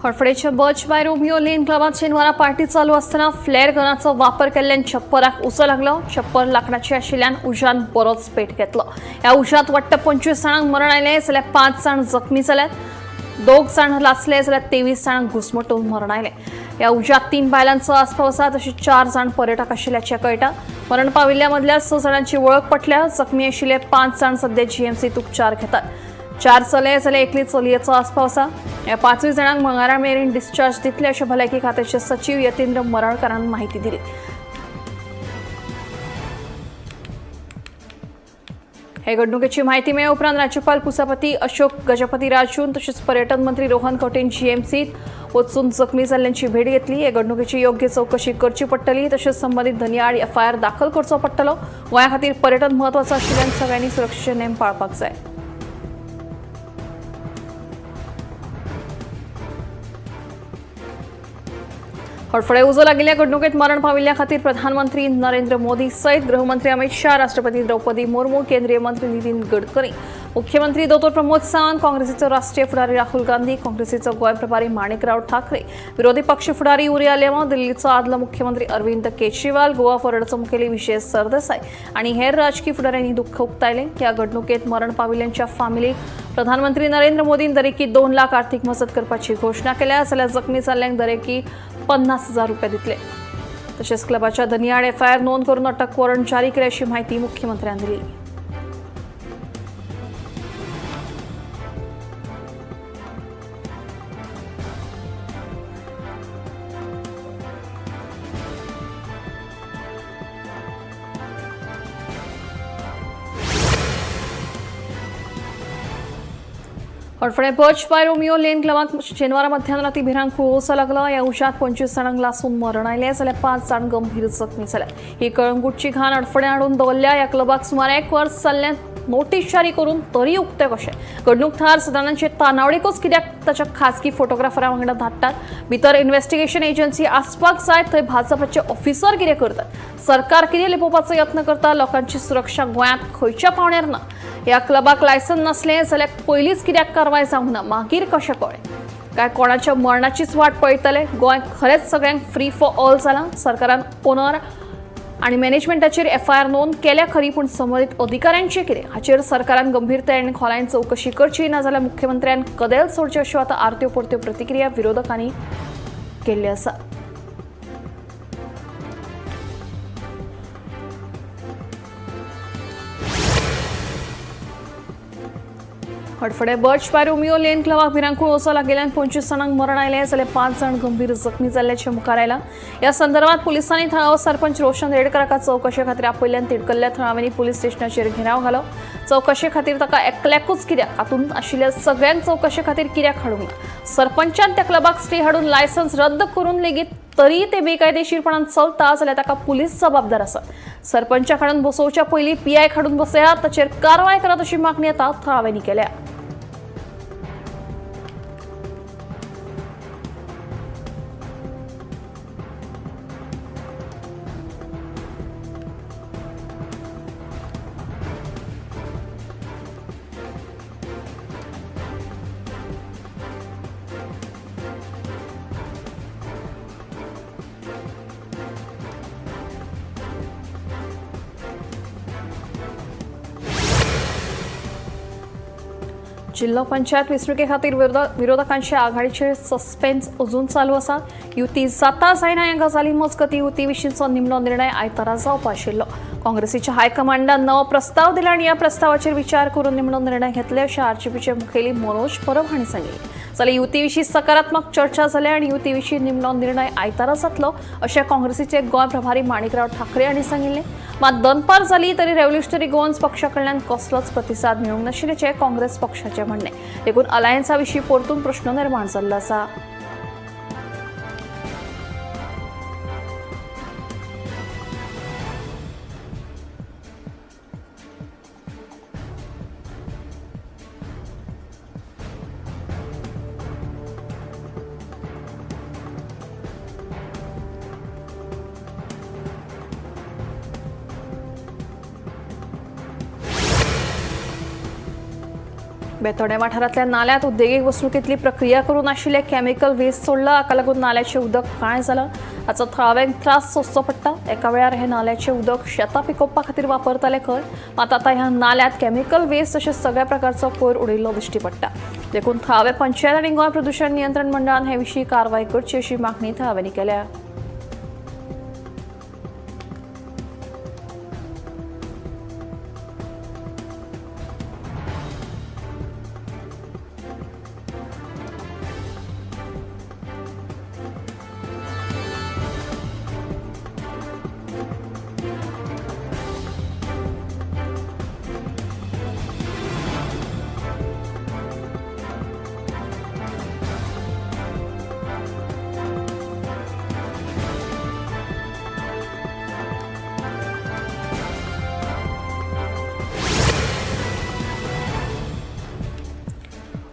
हडफडेच्या Birch by Romeo lane क्लबात शेनवारा party चालू असताना फ्लेअर गनाचो वापर केल्ल्यान छप्पराक उजो लागलो. छप्पर लाकडाचे आशिल्ल्यान उज्यान बरोच पेट घेतलो. ह्या उज्यांत वट्ट 25 जाणांक मरण आयलें जाल्यार 5 जाण जखमी जाल्यात. 2 जाण लासले जाल्यार 23 जाणांक घुसमटून मरण आयलें. ह्या उज्यांत 3 बायलांचो आस्पाव आसा, तशेंच 4 जाण पर्यटक आशिल्ल्याचें कळटा. मरण पाविल्ल्या मदल्या 6 जाणांची वळख पटल्या. जखमी आशिल्ले 5 जाण सध्या जीएमसीत उपचार घेतात. 4 चले जाल्यार एकली चलयेचो आस्पाव आसा. ह्या 5 जाणांक मंगळारा मेरेन डिस्चार्ज दितले अशें भलायकी खात्याचे सचीव यतींद्र मरळकरान माहिती दिली. हे घडणुकेची माहिती मेळ्ळे उपरांत राज्यपाल पुसापती अशोक गजपती राजून तशेंच पर्यटन मंत्री रोहन खंवटेन जीएमसीत वचून जखमी जाल्ल्यांची भेट घेतली. हे घडणुकेची योग्य चवकशी करची पडटली, तशेंच संबंदीत धनयाआड एफआयआर दाखल करचो पडटलो. गोंया खातीर पर्यटन म्हत्वाचो आशिल्ल्यान सगळ्यांनी सुरक्षेचे नेम पाळपाक जाय. हडफडे उजो लागिल्ल्या घडणुकेत मरण पाविल्ल्या खातीर प्रधानमंत्री नरेंद्र मोदी सयत गृहमंत्री अमित शाह, राष्ट्रपती द्रौपदी मुर्मू, केंद्रीय मंत्री नितीन गडकरी, मुख्यमंत्री दोतोर प्रमोद सावंत, काँग्रेसीचो राष्ट्रीय फुडारी राहुल गांधी, काँग्रेसीचो गोंय प्रभारी माणिकराव ठाकरे, विरोधी पक्ष फुडारी उरिया लेमाव, दिल्लीचो आदलो मुख्यमंत्री अरविंद केजरीवाल, गोवा फॉरवर्डचो मुखेली विजय सरदेसाय आनी हेर राजकी फुडाऱ्यांनी दुख्ख उक्तायलें. ह्या घडणुकेत मरण पाविल्ल्यांच्या फामिलीक प्रधानमंत्री नरेंद्र मोदीन दरेकी 2 लाख आर्थिक मजत करपाची घोशणा केल्या, जाल्यार जखमी जाल्ल्यांक दरेकी 50,000 रुपये दितले. तशेंच क्लबाच्या धनयाआड एफआयआर नोंद करून अटक वॉरंट जारी केले अशी माहिती मुख्यमंत्र्यांनी दिली. Hadfade Birch by Romeo lane क्लबात शेनवारा मध्यानराती भिरांकूळ उजो लागलो. ह्या उज्यांत 25 जाणांक लासून मरण आयलें जाल्यार 5 जाण गंभीर जखमी जाले. ही कळंगूटची घाण हडफड्यां हाडून दवरल्या. ह्या क्लबाक सुमार 1 वर्स जाल्ल्यान नोटीस जारी करून तरी उक्तें कशें? घडणूक थळार सदनांचे तानावडीकूच कित्याक ताच्या खाजगी फोटोग्राफरा वांगडा धाडटात? भितर इन्व्हेस्टिगेशन एजन्सी आसपाक जाय, थंय भाजपाचे ऑफिसर कितें करतात? सरकार कितें लिपोवपाचो यत्न करता? लोकांची सुरक्षा गोंयांत खंयच्या पावण्यार ना? ह्या क्लबाक लायसन नासलें जाल्यार पयलींच कित्याक कारवाय जावंक ना? मागीर कशें कळ्ळें? काय कोणाच्या मरणाचीच वाट पळयतले? गोंय खरेंच सगळ्यांक फ्री फॉर ऑल जालां? सरकारान ओनर आनी मॅनेजमेंटाचेर एफआयआर नोंद केल्या खरी, पूण संबंदीत अधिकाऱ्यांचें कितें? हाचेर सरकारान गंभीरतायेन आनी खोलायेन चवकशी करची, नाजाल्यार मुख्यमंत्र्यान कदेल सोडचें, अश्यो आतां आरत्यो परत्यो प्रतिक्रिया विरोधकांनी केल्ल्यो आसा. Hadfade Birch by Romeo lane क्लबाक भिरांकूळ उजो लागिल्ल्यान 25 जाणांक मरण आयलें जाल्यार 5 जाण गंभीर जखमी जाल्ल्याचें मुखार आयलां. ह्या संदर्भात पुलिसांनी थळावो सरपंच रोशन रेडकराका चवकशे खातीर आपयल्ल्यान तिडकल्ल्या थळाव्यांनी पुलीस स्टेशनाचेर घेराव घालो. चवकशे खातीर ताका एकल्याकूच कित्याक, हातूंत आशिल्ल्या सगळ्यांक चवकशे खातीर कित्याक हाडूंक ना? सरपंचान त्या क्लबाक स्टे हाडून लायसन्स रद्द करून लेगीत तरी ते बेकायदेशीरपणान चलता जाल्यार ताका पुलीस जबाबदार आसात. सरपंचाक हाडून बसोवच्या पयलीं पीआयक हाडून बसयात, ताचेर कारवाय करात अशी मागणी आतां थळाव्यांनी केल्या. जिल्हो पंचायत वेंचणुके खातीर विरोधकांच्या आघाडीचेर सस्पेन्स अजून चालू आसा. युती जाता जायना ह्या गजाली मजगती युती विशींचो निमणो निर्णय आयतारा जावपा आशिल्लो. काँग्रेसीच्या हायकमांडान नवो प्रस्ताव दिला आनी ह्या प्रस्तावाचेर विचार करून निमणो निर्णय घेतले अशें आरजीपीचे मुखेली मनोज परब हांणी सांगिल्लें. जाल्यार युती विशीं सकारात्मक चर्चा जाल्या आनी युती विशीं निमणो निर्णय आयतारा जातलो अशें काँग्रेसीचे गोंय प्रभारी माणिकराव ठाकरे हांणी सांगिल्लें. मात दनपार जाली तरी रेव्होल्युशनरी गोवन्स पक्षा कडल्यान कसलोच प्रतिसाद मेळूंक नाशिल्ल्याचें काँग्रेस पक्षाचें म्हणणें. देखून अलायन्सा विशीं परतून प्रश्न निर्माण जाल्लो आसा. बेतोडें वाठारांतल्या नाल्यात उद्देगीक वसणुकेंतली प्रक्रिया करून आशिल्ले केमिकल वेस्ट सोडला. हाका लागून नाल्याचें उदक काळें जालां. हाचो थळाव्यांक त्रास सोंसचो पडटा. एका वेळार हे नाल्याचें उदक शेतां पिकोवपा खातीर वापरताले खंय, मात आतां ह्या नाल्यात केमिकल वेस्ट तशेंच सगळ्या प्रकारचो कोयर उडयल्लो दिश्टी पडटा. देखून थळावे पंचायत आनी गोंय प्रदूशण नियंत्रण मंडळान हे विशीं कारवाय करची अशी मागणी थळाव्यांनी केल्या.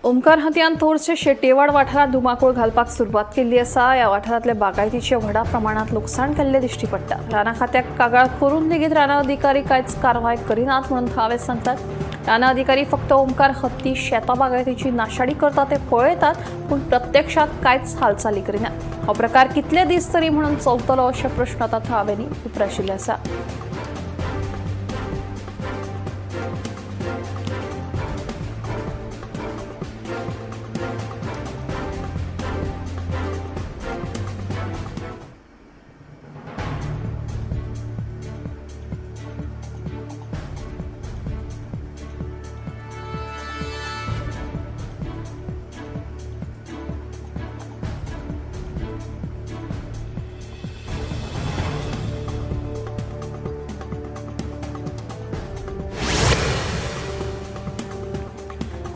ओमकार हतयान थोरचे शेट्येवाड वाठारांत धुमाकूळ घालपाक सुरवात केल्ली आसा. ह्या वाठारांतल्या बागायतीचे व्हडा प्रमाणांत लुकसाण केल्लें दिश्टी पडटा. रानां खात्याक कागाळ करून लेगीत रानां अधिकारी कांयच कारवाय करिनात म्हणून थळावे सांगतात. रानां अधिकारी फक्त ओमकार हत्ती शेतां बागायतीची नाशाडी करता ते पळयतात, पूण प्रत्यक्षात कांयच हालचाली करिनात. हो प्रकार कितले दीस तरी म्हणून चलतलो अशे प्रश्न आतां थळाव्यांनी उप्राशिल्ले आसा.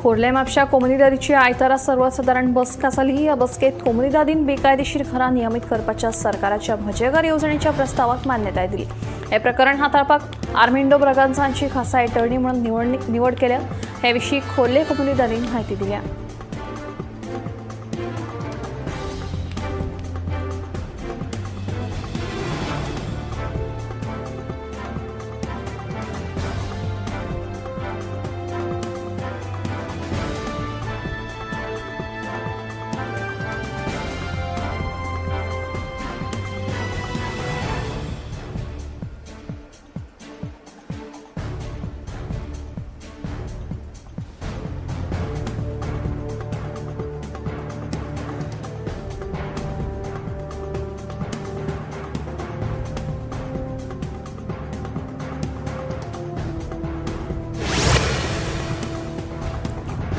खोर्ले म्हापशा कोमुनिदादीची आयतारा सर्वसादारण बसका जाली. ह्या बसकेत कोमुनिदादीन बेकायदेशीर घरां नियमीत करपाच्या सरकाराच्या म्हजेघर येवजणेच्या प्रस्तावाक मान्यताय दिली. हे प्रकरण हाताळपाक आर्मिंडो ब्रागांझा हांची खासा एटर्नी म्हणून निवड केल्या. हे विशीं खोर्ले कोमुनिदादीन म्हायती दिल्या.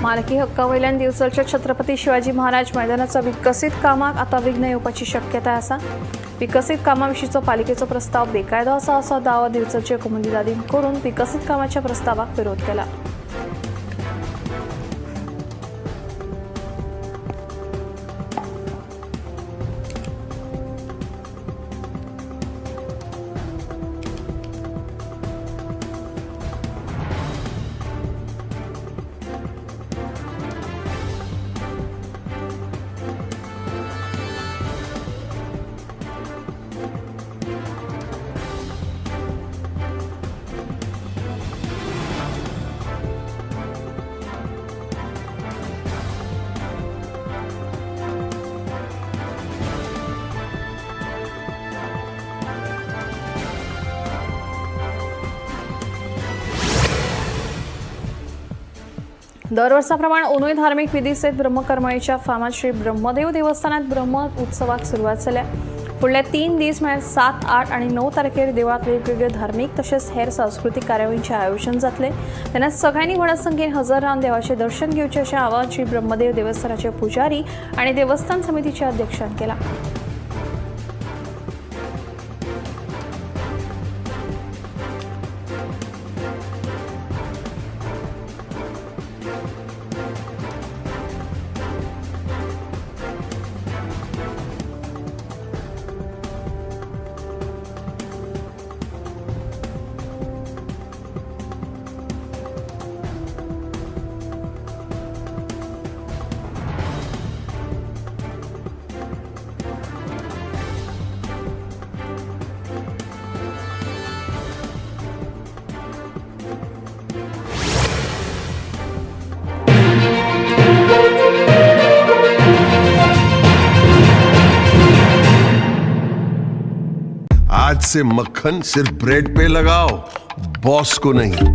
मालकी हक्कावयल्यान दिवचलच्या छत्रपती शिवाजी महाराज मैदानाचा विकसीत कामाक आता विघ्न येवपाची शक्यताय आसा. विकसीत कामाविशींचो पालिकेचो प्रस्ताव बेकायदो आसा असो दावो दिवचलचे कोमुनिदादीन करून विकसीत कामाच्या प्रस्तावाक विरोध केला. दरवर्साप्रमाण ओनूय धार्मिक विधी सयत ब्रह्मकर्माळीच्या फामाद श्री ब्रह्मदेव देवस्थानात ब्रह्म उत्सवाक सुरवात जाल्या. फुडले 3 दीस म्हळ्यार 7, 8 आनी 9 तारखेर देवळांत वेगवेगळ्यो धार्मिक तशेंच हेर सांस्कृतीक कार्यावळींचें आयोजन जातलें. तेन्ना सगळ्यांनी व्हडा संख्येन हजर रावन देवाचें दर्शन घेवचें अशें आवाहन श्री ब्रह्मदेव देवस्थानाचे पुजारी आनी देवस्थान समितीच्या अध्यक्षान केलां. से मक्खन सिर्फ ब्रेड पे लगाओ, बॉस को नहीं।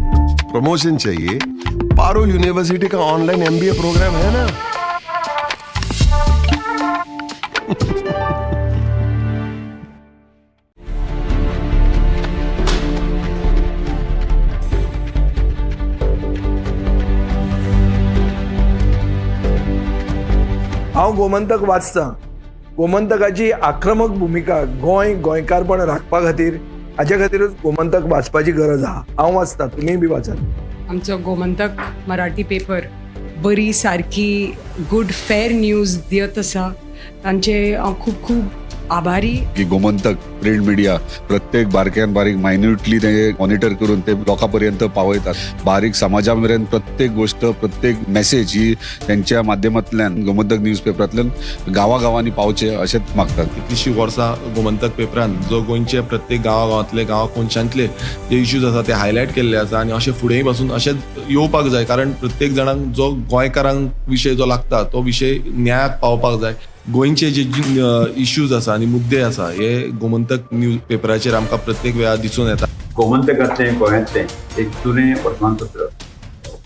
प्रमोशन चाहिए? पारुल यूनिवर्सिटी का ऑनलाइन एमबीए प्रोग्राम है ना। हांव गोमंतक वाचतां. गोमंतकाची आक्रमक भुमिका गोंय गोंयकारपण राखपा खातीर, हाजे खातीरूच गोमंतक वाचपाची गरज आहा. हांव वाचतां, तुमीय बी वाचात. आमचो गोमंतक मराठी पेपर बरी सारकी गुड फेर न्यूज दियत आसा, तांचे हांव खूब खूब आभारी. की गोमंतक प्रिंट मिडिया प्रत्येक बारक्यान बारीक मायन्युटली ते मॉनिटर करून ते लोकां पर्यंत पावयतात. बारीक समाजा मेरेन प्रत्येक गोष्ट, प्रत्येक मेसेज ही त्यांच्या माध्यमांतल्यान गोमंतक न्यूज पेपरांतल्यान गांवागांवांनी पावचे अशेंच मागतात. कितलीशीं वर्सां गोमंतक पेपरान जो गोंयचे प्रत्येक गांवागांवांतले, गांवा कोनशांतले जे इश्यूज आसा ते हायलायट केल्ले आसा आनी अशें फुडेंय पासून अशेंच येवपाक जाय, कारण प्रत्येक जाणांक जो गोंयकारांक विशय जो लागता तो विशय न्यायाक पावपाक जाय. गोंयचे जे इश्यूज आसा आनी मुद्दे आसा हे गोमंतक न्यूज पेपराचेर आमकां प्रत्येक वेळार दिसून येता. गोमंतकांतलें गोंयांतलें एक जुनें वर्तमानपत्र.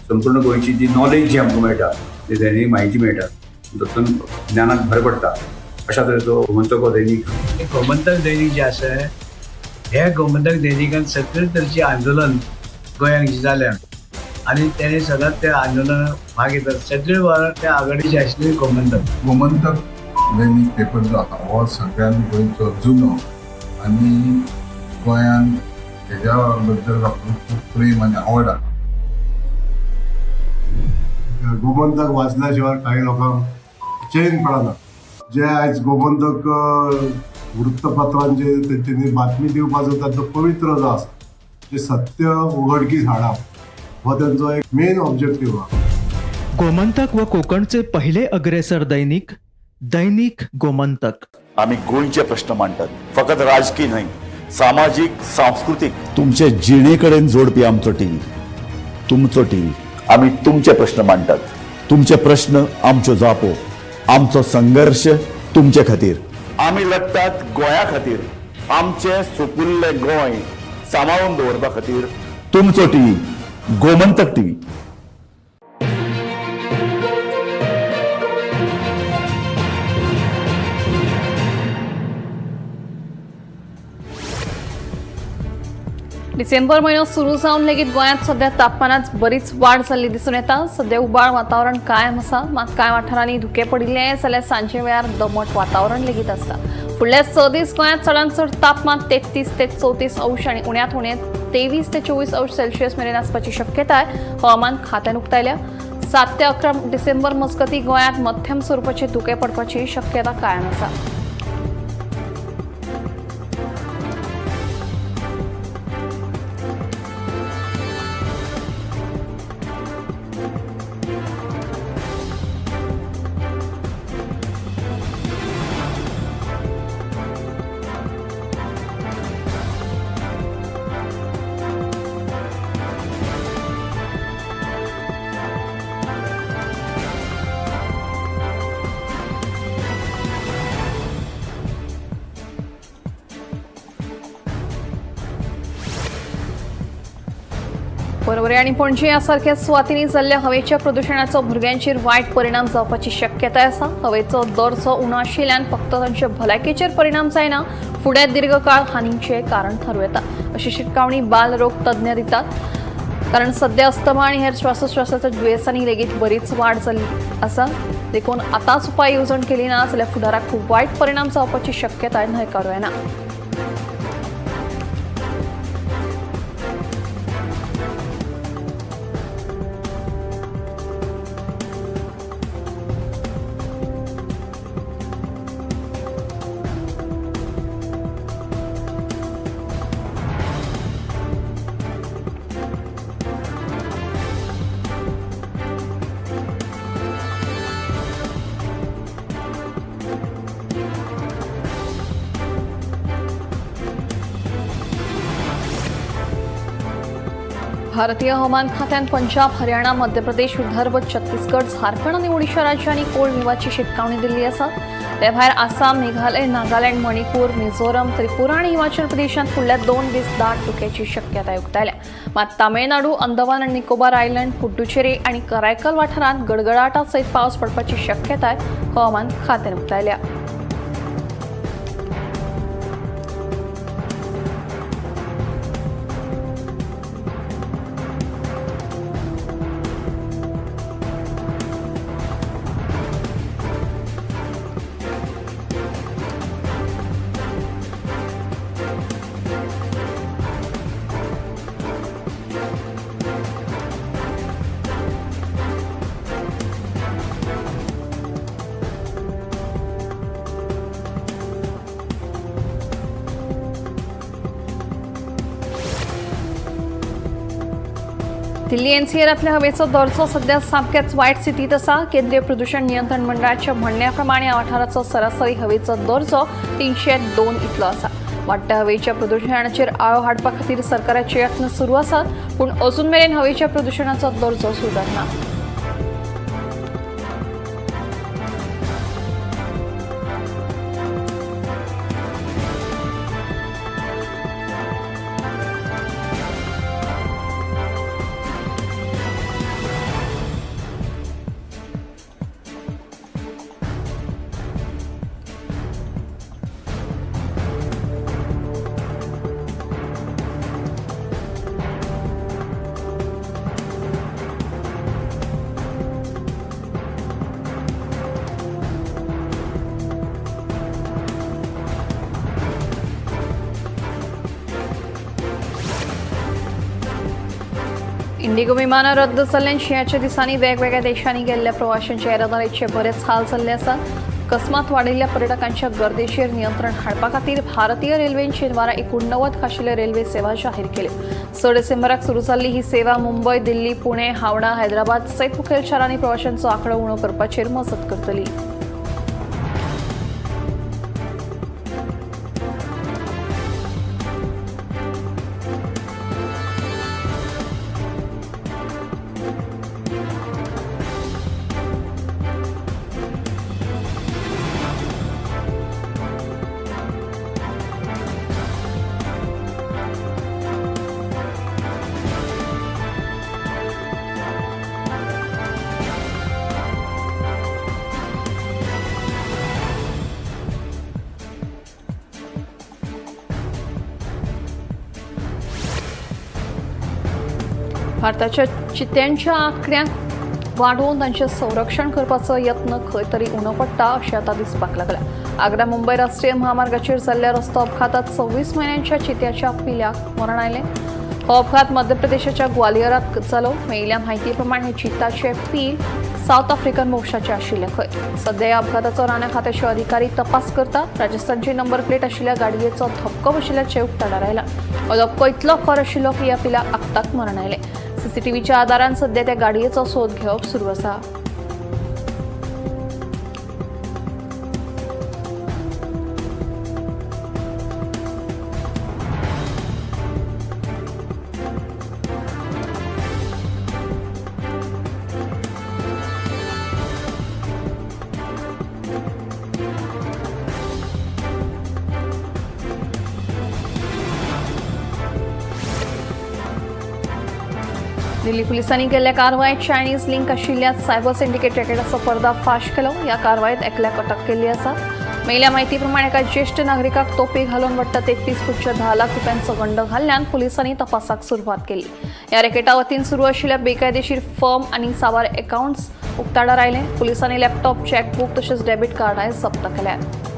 संपूर्ण गोंयची जी नॉलेज जी आमकां मेळटा, जी दैनीक म्हायती मेळटा, तातूंत ज्ञानाक भर पडटा. अशा तरेचो गोमंतक हो दैनीक. गोमंतक दैनीक जें आसा, हे गोमंतक दैनिकान सगळे तरेचें आंदोलन गोंयांत जें जालें आनी तेणें सदांच त्या आंदोलनात भाग घेतला. सगळे वेळार त्या आघाडीचे आशिल्ले गोमंतक. गोमंतक दैनीक पेपर जो आसा हो सगळ्यान गोंयचो जुनो आनी गोंयान हेज्या बद्दल लोकांक खूब प्रेम आनी आवड आसा. गोमंतक वाचल्या शिवाय काही लोकांक चैन पडना. जे आयज गोमंतक वृत्तपत्रांचे तेंच्यांनी बातमी दिवपाचो तांचो पवित्र जो आसा, जे सत्य उघडकीस हाडप हो तेंचो एक मेन ऑब्जेक्टीव आहा. गोमंतक व कोकणचे पहिले अग्रेसर दैनिक, दैनिक गोमंतक. आमी गोंयचे प्रश्न मांडटात, फकत राजकीय न्हय, सामाजीक, सांस्कृतीक, तुमचे जिणे कडेन जोडपी आमचो टीव्ही, तुमचो टीव्ही. आमी तुमचे प्रश्न मांडटात, तुमचे प्रश्न आमच्यो जापो, आमचो संघर्श तुमचे खातीर. आमी लढटात गोंया खातीर, आमचें सुपुल्लें गोंय सांबाळून दवरपा खातीर. तुमचो टीव्ही, गोमंतक टीव्ही. डिसेंबर म्हयनो सुरू जावन लेगीत गोंयांत सध्या तापमानात बरीच वाड जाल्ली दिसून येता. सध्या उबाळ वातावरण कायम आसा, मात कांय वाठारांनी धुकें पडिल्लें जाल्यार सांजे वेळार दमट वातावरण लेगीत आसता. फुडले 6 दीस गोंयांत चडांत चड तापमान 33 ते 34 अंश आनी उण्यांत उणें 23 ते 24 अंश सेल्सियस मेरेन आसपाची शक्यताय हवामान खात्यान उक्तायल्या. 7 ते 11 डिसेंबर मजगतीं गोंयांत मध्यम स्वरुपाचे धुकें पडपाची शक्यता कायम आसा. पर्वरी आनी पणजी ह्या सारख्या सुवातींनी जाल्ल्या हवेच्या प्रदुशणाचो भुरग्यांचेर वायट परिणाम जावपाची शक्यताय आसा. हवेचो दर्जो उणो आशिल्ल्यान फक्त तांचे भलायकेचेर परिणाम जायना, फुडें दीर्घकाळ हानीचें कारण थारूं येता अशी शिटकावणी बालरोग तज्ञ दितात. कारण सध्या अस्थमा आनी हेर श्वासोश्वासाच्या दुयेंसांनी लेगीत बरीच वाड जाल्ली आसा. देखून आतांच उपाय येवजण केली ना जाल्यार फुडाराक खूब वायट परिणाम जावपाची शक्यताय न्हयकारूं येना. भारतीय हवामान खात्यान पंजाब, हरियाणा, मध्य प्रदेश, विदर्भ, छत्तीसगड, झारखंड आनी ओडिशा राज्यांनी कोळ विवाची शिटकावणी दिल्ली आसा. ते भायर आसाम, मेघालय, नागालँड, मणिपूर, मिझोरम, त्रिपुरा आनी हिमाचल प्रदेशांत फुडल्या 2 दीस दाट धुक्याची शक्यताय उक्तायल्या. मात तामिळनाडू, अंदमान आनी निकोबार आयलंड, पुडुचेरी आनी करायकल वाठारांत गडगडाटा सयत पावस पडपाची शक्यताय हवामान खात्यान उक्तायल्या. दिल्ली एनसीआरांतल्या हवेचो दर्जो सध्या सामक्याच वायट स्थितीत आसा. केंद्रीय प्रदूषण नियंत्रण मंडळाच्या म्हणण्याप्रमाणे ह्या वाठाराचो सरासरी हवेचो दर्जो 302 इतलो आसा. वाडट्या हवेच्या प्रदूषणाचेर आळो हाडपा खातीर सरकाराचे यत्न सुरू आसात, पूण अजून मेरेन हवेच्या प्रदूषणाचो दर्जो सुदारना. इंडिगो विमानां रद्द जाल्ल्यान शिंयाच्या दिसांनी वेगवेगळ्या देशांनी गेल्ल्या प्रवाशांच्या येरादारीचे बरेच हाल जाल्ले आसात. अकस्मात वाडिल्ल्या पर्यटकांच्या गर्देचेर नियंत्रण हाडपा खातीर भारतीय रेल्वेन शेनवारा 89 खाशेल्यो रेल्वे सेवा जाहीर केल्यो. 6 डिसेंबराक सुरू जाल्ली ही सेवा मुंबय, दिल्ली, पुणे, हावडा, हैदराबाद सयत मुखेल शारांनी प्रवाशांचो आंकडो उणो करपाचेर मजत करतली. भारताच्या चित्यांच्या आंकड्यांक वाडोवन तांचें संरक्षण करपाचो यत्न खंय तरी उणो पडटा अशें आतां दिसपाक लागलां. आग्रा मुंबय राष्ट्रीय महामार्गाचेर जाल्ल्या रस्तो अपघातात 26 म्हयन्यांच्या चित्याच्या पिल्याक मरण आयलें. हो अपघात मध्य प्रदेशाच्या ग्वालियरात जालो. मेळिल्ल्या म्हायती प्रमाण हे चित्ताचे पील सावथ आफ्रिकन वंशाचे आशिल्ले खंय. सध्या ह्या अपघाताचो रानां खात्याचे अधिकारी तपास करतात. राजस्थानची नंबर प्लेट आशिल्ल्या गाडयेचो धपको बशिल्ल्याचें उक्ताडार आयलां. हो धपको इतलो खर आशिल्लो की ह्या पिलाक आक्ताक मरण आयलें. सीसीटीव्हीच्या आदारान सध्या त्या गाडयेचो सोद घेवप सुरू आसा. दिल्ली पुलिसांनी केल्ल्या कारवायेत चायनीज लिंक आशिल्ल्या सायबर सिंडिकेट रॅकेटाचो पर्दाफाश केलो. ह्या कारवायेत एकल्याक अटक केल्ली आसा. मेळिल्ल्या म्हायती प्रमाण एका ज्येश्ठ नागरिकाक तोपी घालून वट्ट 33.10 लाख रुपयांचो गंड घाल्ल्यान पुलिसांनी तपासाक सुरवात केली. ह्या रॅकेटा वतीन सुरू आशिल्ल्या बेकायदेशीर फर्म आनी साबार अकाउंट्स उक्ताडार आयले. पुलिसांनी लॅपटॉप, चॅकबूक तशेंच डेबीट कार्डांय जप्त केल्यात.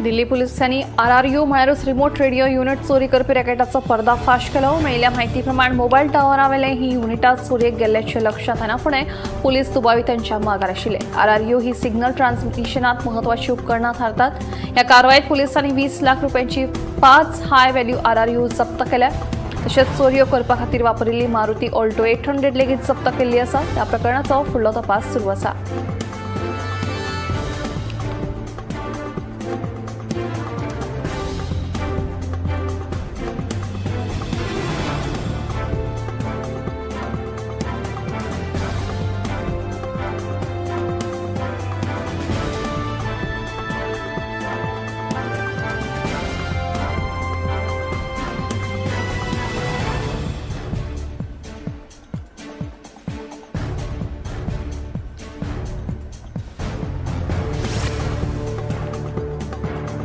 दिल्ली पोलिसांनी आरआरयू म्हळ्यारूच रिमोट रेडिओ युनिट चोरी करपी रॅकेटाचो पर्दाफाश केलो. मेळिल्ल्या म्हायती प्रमाण मोबायल टावरावेले ही युनिटां चोरयेक गेल्ल्याचें लक्षांत येना फुडें पुलीस दुबावितांच्या मागार आशिल्ले. आरआरयू ही सिग्नल ट्रान्समिशनात म्हत्वाची उपकरणां थारतात. ह्या कारवायेत पुलिसांनी 20 लाख रुपयांची 5 हाय व्हॅल्यू आरआरयू जप्त केल्या. तशेंच चोरयो करपा खातीर वापरिल्ली मारुती ऑल्टो 800 लेगीत जप्त केल्ली आसा. ह्या प्रकरणाचो फुडलो तपास सुरू आसा.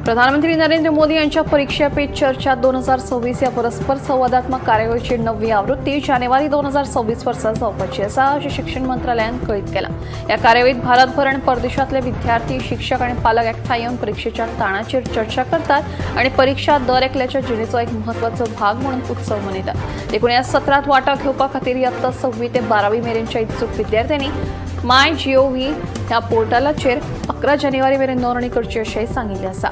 प्रधानमंत्री नरेंद्र मोदी यांच्या परीक्षा पे चर्चा 2026 या परस्पर संवादात्मक कार्यावळीची 9वी आवृत्ती जानेवारी 2026 वर्सा जावपाची आसा अशें शिक्षण मंत्रालयान कळीत केलां. ह्या कार्यावळीत भारतभर आनी परदेशांतले विद्यार्थी, शिक्षक आनी पालक एकठांय येवन परीक्षेच्या ताणाचेर चर्चा करतात आनी परीक्षा दर एकल्याच्या जिणेचो एक म्हत्वाचो भाग म्हणून उत्सव मनयतात. देखून ह्या सत्रांत वांटो घेवपा खातीर यत्ता 6वी ते 12वी मेरेनच्या इत्सूक विद्यार्थ्यांनी माय जीओव्ही ह्या पोर्टलाचेर 11 जानेवारी मेरेन नोंदणी करची अशेंय सांगिल्लें आसा.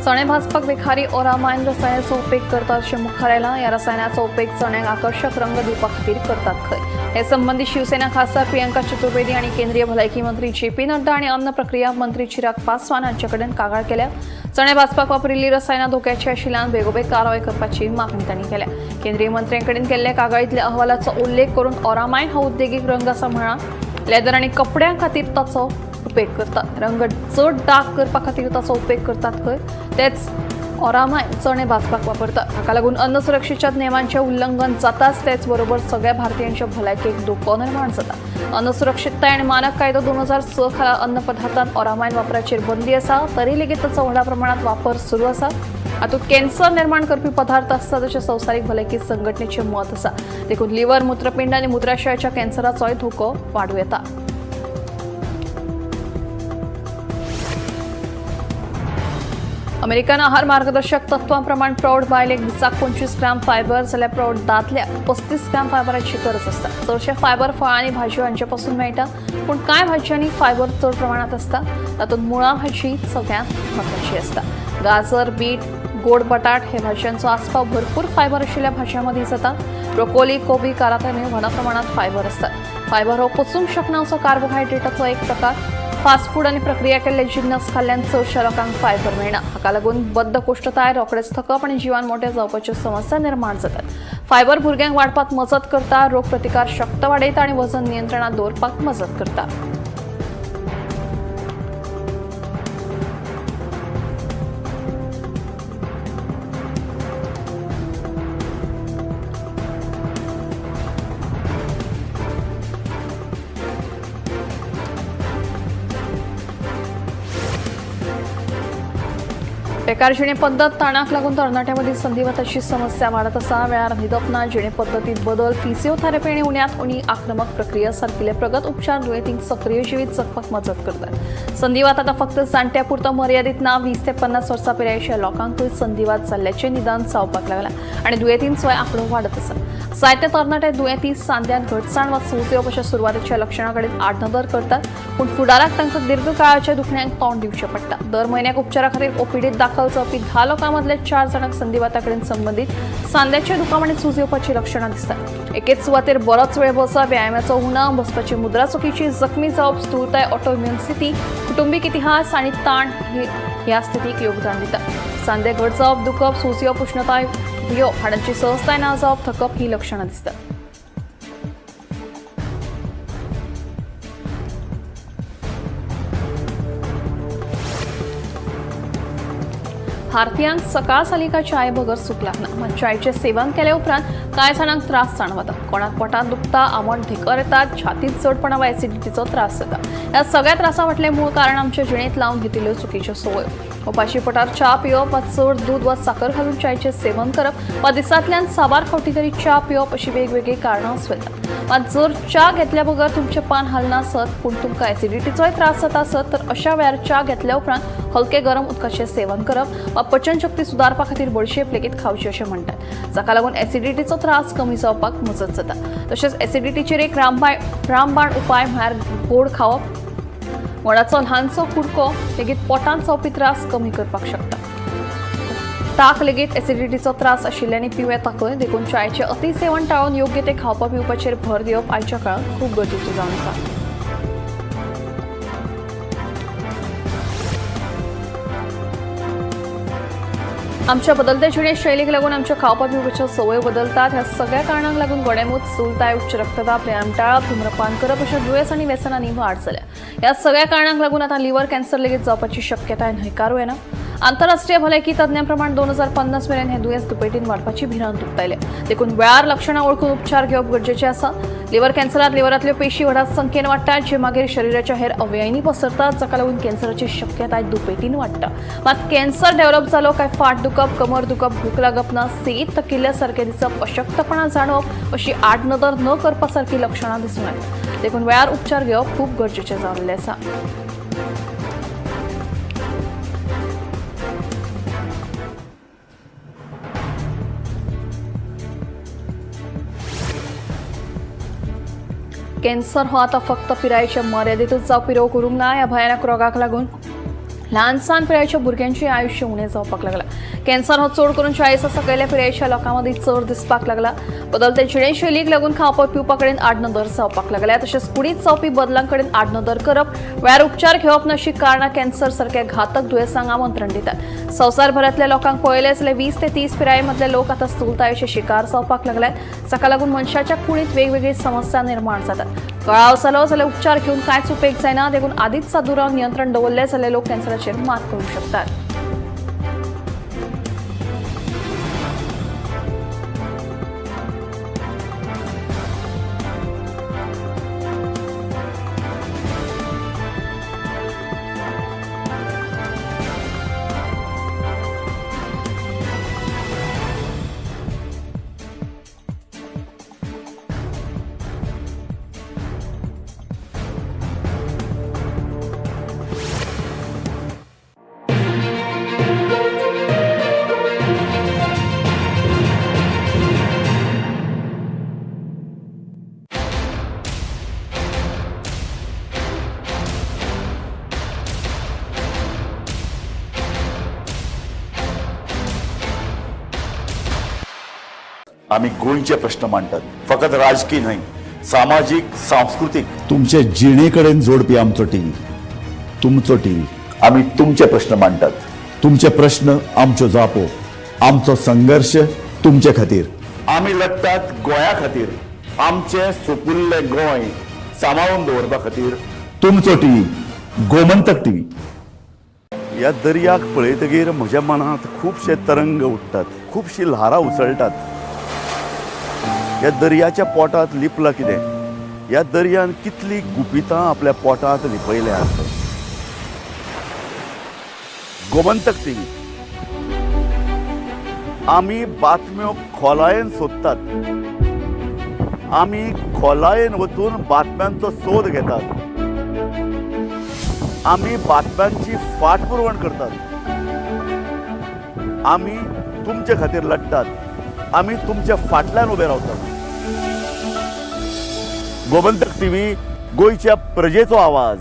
चणे भाजपाक विखारी ओरामायन रसायनाचो उपेग करतात अशें मुखार आयलां. ह्या रसायनाचो उपेग चण्यांक आकर्शक रंग दिवपा खातीर करतात खंय. हे संबंदी शिवसेना खासदार प्रियंका चतुर्वेदी आनी केंद्रीय भलायकी मंत्री जे पी नड्डा आनी अन्न प्रक्रिया मंत्री चिराग पासवान हांचे कडेन कागाळ केल्या. चणे भाजपाक वापरिल्ली रसायनां धोक्याची आशिल्ल्यान बेगोबेग कारवाय करपाची मागणी तांणी केल्या. केंद्रीय मंत्र्यांकडेन केल्ल्या कागाळींतल्या अहवालाचो उल्लेख करून ओरामायन हो उद्देगीक रंग आसा म्हळां. लेदर आनी कपड्यां खातीर ताचो उपेग करतात. रंग चड डार्क करपा खातीर ताचो उपेग करतात खंय. तेच ओरामायन चणे भाजपाक वापरतात. हाका लागून अन्न सुरक्षेच्या नेमांचें उल्लंघन जाताच, तेच बरोबर सगळ्या भारतीयांच्या भलायकेक धोको निर्माण जाता. अन्न सुरक्षितताय आनी मानक कायदो 2006 खाला अन्न पदार्थांत ओरामायन वापराचेर बंदी आसा, तरी लेगीत ताचो व्हडा प्रमाणात वापर सुरू आसा. हातूंत कॅन्सर निर्माण करपी पदार्थ आसतात अशें संवसारीक भलायकी संघटनेचें मत आसा. देखून लिव्हर, मूत्रपिंड आनी मूत्राशयाच्या कॅन्सराचोय धोको वाडूं येता. अमेरिकन आहार मार्गदर्शक तत्वांप्रमाण प्रौढ बायलेक दिसाक 25 ग्राम फायबर जाल्यार प्रौढ दादल्याक 35 ग्राम फायबराची गरज आसता. चडशे फायबर फळां आनी भाजयो हांचे पसून मेळटा, पूण कांय भाजयांनी फायबर चड प्रमाणांत आसता. तातूंत मुळा भाजी सगळ्यांत म्हत्वाची आसता. गाजर, बीट, गोड बटाट हे भाजयांचो आस्पाव भरपूर फायबर आशिल्ल्या भाजयां मदीं जाता. ब्रोकोली, कोबी, कारात्यांनी व्हडा प्रमाणांत फायबर आसतात. फायबर हो पचूंक शकना असो कार्बोहायड्रेटाचो एक प्रकार. फास्ट फूड आनी प्रक्रिया केल्ले जिन्नस खाल्ल्यान चडशा लोकांक फायबर मेळना. हाका लागून बद्धकोष्ठताय, रोखडेच थकप आनी जिवान मोटे जावपाच्यो समस्या निर्माण जातात. फायबर भुरग्यांक वाडपाक मजत करता, रोग प्रतिकार शक्त वाडयता आनी वजन नियंत्रणात दवरपाक मजत करता. बेकार जिणे पद्दत ताणाक लागून तरणाट्यां मदीं संधिवाताची समस्या वाडत आसा. वेळार न्हिदप ना, जिणे पद्दतींत बदल, फिजिओथेरपी आनी उण्यांत उणी आक्रमक प्रक्रिया सारकिल्ले प्रगत उपचार दुयेंतींक सक्रीय जिवीत जगपाक मजत करतात. संधिवात आतां फक्त जाण्ट्या पुरतो मर्यादीत ना. 20 ते 50 वर्सां पिरायेच्या लोकांकूय संधिवात जाल्ल्याचें निदान जावपाक लागलां आनी दुयेंतींचोय आंकडो वाडत आसा. जायते तरणाटे दुयेंती सांध्यांत घटसाण वा सूज येवप अशा सुरवातेच्या लक्षणां कडेन आडनदर करतात, पूण फुडाराक तांकां दीर्घकाळाच्या दुखण्यांक तोंड दिवचें पडटा. दर म्हयन्याक उपचारा खातीर ओपीडीत दाखल जावपी 10 लोकां मदले 4 जाणांक संधिवाता कडेन संबंदीत सांध्याचे दुखाव आनी सूज येवपाची लक्षणां दिसतात. एकेच सुवातेर बरोच वेळ बसप, व्यायामाचो उणाव, बसपाची मुद्रा चुकीची, जखमी जावप, स्थूलताय, ऑटोइम्युन स्थिती, कुटुंबीक इतिहास आनी ताण ह्या स्थितीक योगदान दिता. सांधे घट जावप, दुखप, सूज येवप, उश्णताय येवप, हाडांची सहजताय ना जावप, थकप ही लक्षणां दिसतात. भारतीयांक सकाळ सालिका चाय बगर सूख लागना. मात चायचें सेवन केले उपरांत कांय जाणांक त्रास जाणवतात. कोणाक पोटांत दुखता, आमट धेकर येतात, छातीत चडपणा वा एसिडिटीचो त्रास जाता. ह्या सगळ्या त्रासां फाटलें मूळ कारण आमच्या जिणेंत लावन घेतिल्ल्यो चुकीच्यो संवयो. उपाशी पोटार च्या पिवप वा चड दूद वा साकर घालून चायचें सेवन करप वा दिसांतल्यान साबार फावटी तरी च्या पिवप अशी वेगवेगळीं कारणां आसूं येतात. मात जर च्या घेतल्या बगर तुमचें पान हालना आसत पूण तुमकां एसिडिटीचोय त्रास जाता आसत तर अशा वेळार च्या घेतल्या उपरांत हलके गरम उदकाचें सेवन करप वा पचनशक्ती सुदारपा खातीर बडशेप लेगीत खावची अशें म्हणटात, जाका लागून एसिडिटीचो त्रास कमी जावपाक मजत जाता. तशेंच एसिडिटीचेर एक रामबाण उपाय म्हळ्यार गोड खावप. गोडाचो ल्हानसो कुडको लेगीत पोटांत जावपी त्रास कमी करपाक शकता. ताक लेगीत एसिडिटीचो त्रास आशिल्ल्यांनी पिवं येता खंय, देखून चायचें अतिसेवन टाळून योग्य ते खावपा पिवपाचेर भर दिवप आयच्या काळांत खूब गरजेचें जावन आसा. आमच्या बदलत्या जिणे शैलीक लागून आमच्या खावपा पिवपाच्यो संवय बदलतात. ह्या सगळ्या कारणांक लागून गोडेंमूत, स्थूलताय, उच्च रक्तदाब, व्यायाम टाळप, धूम्रपान करप अशा दुयेंस आनी व्यसनांनी वाड जाल्या. ह्या सगळ्या कारणांक लागून आतां लिव्हर कॅन्सर लेगीत जावपाची शक्यताय न्हयकारू येना. आंतरराष्ट्रीय भलायकी तज्ञां प्रमाण 2050 मेरेन हें दुयेंस दुपेटीन वाडपाची भिरांत उक्तायल्या. देखून वेळार लक्षणां वळखून उपचार घेवप गरजेचें आसा. लिव्हर कॅन्सरात लिव्हरांतल्यो पेशी व्हडा संख्येन वाडटात, जे मागीर शरिराच्या हेर अवयवांनी पसरतात, जाका लागून कॅन्सराची शक्यताय दुपेटीन वाडटा. मात कॅन्सर डेव्हलप जालो काय फाट दुखप, कमर दुखप, भूक लागप ना, सेगीत थकिल्ल्या सारकें दिसप, अशक्तपणा जाणवप अशी आडनदर न करपा सारकी लक्षणां दिसून येतात. देखून वेळार उपचार घेवप खूब गरजेचें जाल्लें आसा. कॅन्सर हो आतां फक्त पिरायेच्या मर्यादेतूच जावपी रोग उरूंक ना. ह्या भयानक रोगाक लागून ल्हान सान पिरायेच्या भुरग्यांचें आयुश्य उणें जावपाक लागलां. कॅन्सर हो चड करून 40 सकयल्या पिरायेच्या लोकां मदीं चड दिसपाक लागला. बदलते जिणेशैलीक लागून खावपा पिवपा कडेन आडनदर जावपाक लागल्या. तशेंच कुडींत जावपी बदलां कडेन आडनदर करप, वेळार उपचार घेवप ना अशी कारणां कॅन्सर सारक्या घातक दुयेंसांक आमंत्रण दितात. संवसारभरांतल्या लोकांक पळयलें जाल्यार 20 ते 30 पिराये मदले लोक आतां स्थूलतायेचे शिकार जावपाक लागल्यात, जाका लागून मनशाच्या कुडींत वेगवेगळी समस्या निर्माण जातात. कळाव जालो जाल्यार उपचार घेवन कांयच उपेग जायना, देखून आदींच सादुराव नियंत्रण दवरलें जाल्यार लोक कॅन्सराचेर मात करूंक शकतात. आमी गोंयचे प्रश्न मांडटात, फकत राजकी न्हय, सामाजीक, सांस्कृतीक, तुमचे जिणे कडेन जोडपी आमचो टीव्ही, तुमचो टीव्ही. आमी तुमचे प्रश्न मांडटात, तुमचे प्रश्न आमच्यो जापो, आमचो संघर्श तुमचे खातीर. आमी लढटात गोंया खातीर, आमचें सुपुल्लें गोंय सांबाळून दवरपा खातीर. तुमचो टीव्ही, गोमंतक टीव्ही. ह्या दर्याक पळयतगीर म्हज्या मनांत खुबशे तरंग उठ्ठात, खुबशीं ल्हारां उसळटात. ह्या दर्याच्या पोटांत लिपलां कितें? ह्या दर्यान कितलीं गुपितां आपल्या पोटांत लिपयल्यांत? गोमंतक टीव्ही. आमी बातम्यो खोलायेन सोदतात, आमी खोलायेन वचून बातम्यांचो सोद घेतात, आमी बातम्यांची फाटपुरवण करतात, आमी तुमचे खातीर लढटात, आमी तुमच्या फाटल्यान उबे रावतात. गोमंतक टीव्ही, गोंयच्या प्रजेचो आवाज.